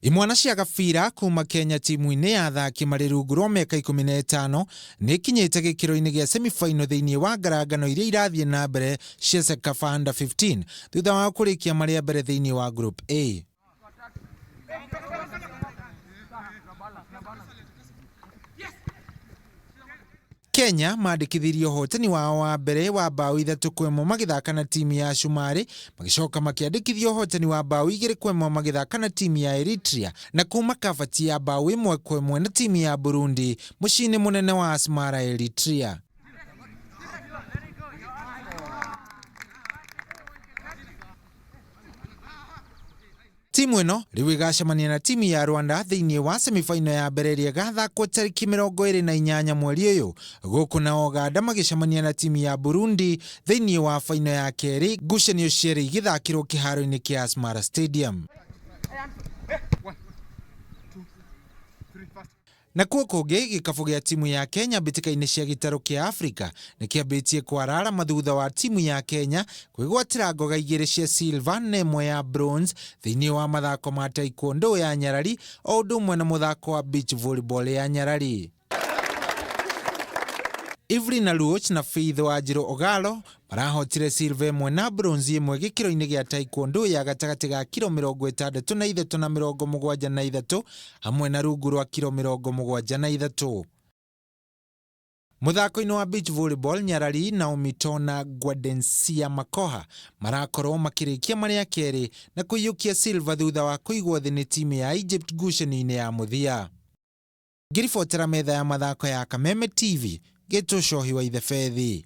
Imwana cia gabira kuma Kenya timu-inĩ ya athaki marĩ rungu rwa mĩaka 15 nĩ ikinyĩte gĩkĩro-inĩ gĩa semi-final thĩinĩ wa ngarangano iria irathiĩ na mbere cia CECAFA Under 15 thutha wao kũrĩkia marĩ a mbere thĩinĩ wa Group A. Kenya mandĩkithirie ũhotani wao wa mbere wa mbaũ 3-1 magĩthaka na timu ya Cumarĩ, magĩcoka makĩandĩkithia ũhotani wa mbaũ 2-1 magĩthaka na timu ya Eritrea na kuma kabati ya mbaũ 1-1 na timu ya Burundi mũciĩ-inĩ mũnene wa Asmara, Eritrea. Timu ĩno rĩu ĩgacemania na timu ya Rwanda thĩinĩ wa semifinal ya mbere ĩrĩa ĩgathakwo tarĩki 28 mweri ũyũ, gũkũ nao Uganda magĩcemania na timu ya Burundi thĩinĩ wa final ya kerĩ, ngucanio cierĩ igĩthakĩrwo kĩharo-inĩ kĩa Asmara Stadium. Nakuo kũngĩ, gĩkabũ gĩa timu ya Kenya mbĩtĩka-inĩ cia gĩtarũ kĩa Afrika nĩ kĩambĩtie kwararama thutha wa timu ya Kenya kwĩgwatĩra ngoga igĩrĩ cia silver na ĩmwe ya bronze thĩinĩ wa mathako ma taekwondo ya nyarari o ũndũ ũmwe na mũthako wa beach volleyball ya nyarari. Evelyn Aluoch na Faith Wanjiru Ogalo marahotire silver ĩmwe na bronze ĩmwe gĩkĩro-inĩ gĩa taekwondo ya gatagatĩ ga kiro 63 na 73 hamwe na rungu rwa kiro 73. Mũthako-inĩ wa beach volleyball, Nyarari, Naomi Tona Gaudencia Makoha marakorwo makĩrĩkia marĩ a kerĩ na kũiyũkia silver thutha wa kũigwo thĩ nĩ timu ya Egypt ngucanio-inĩ ya mũthia. Ngĩribotera metha ya mathako ya Kameme TV, ngĩtwo Cohi wa Ithe Bethi.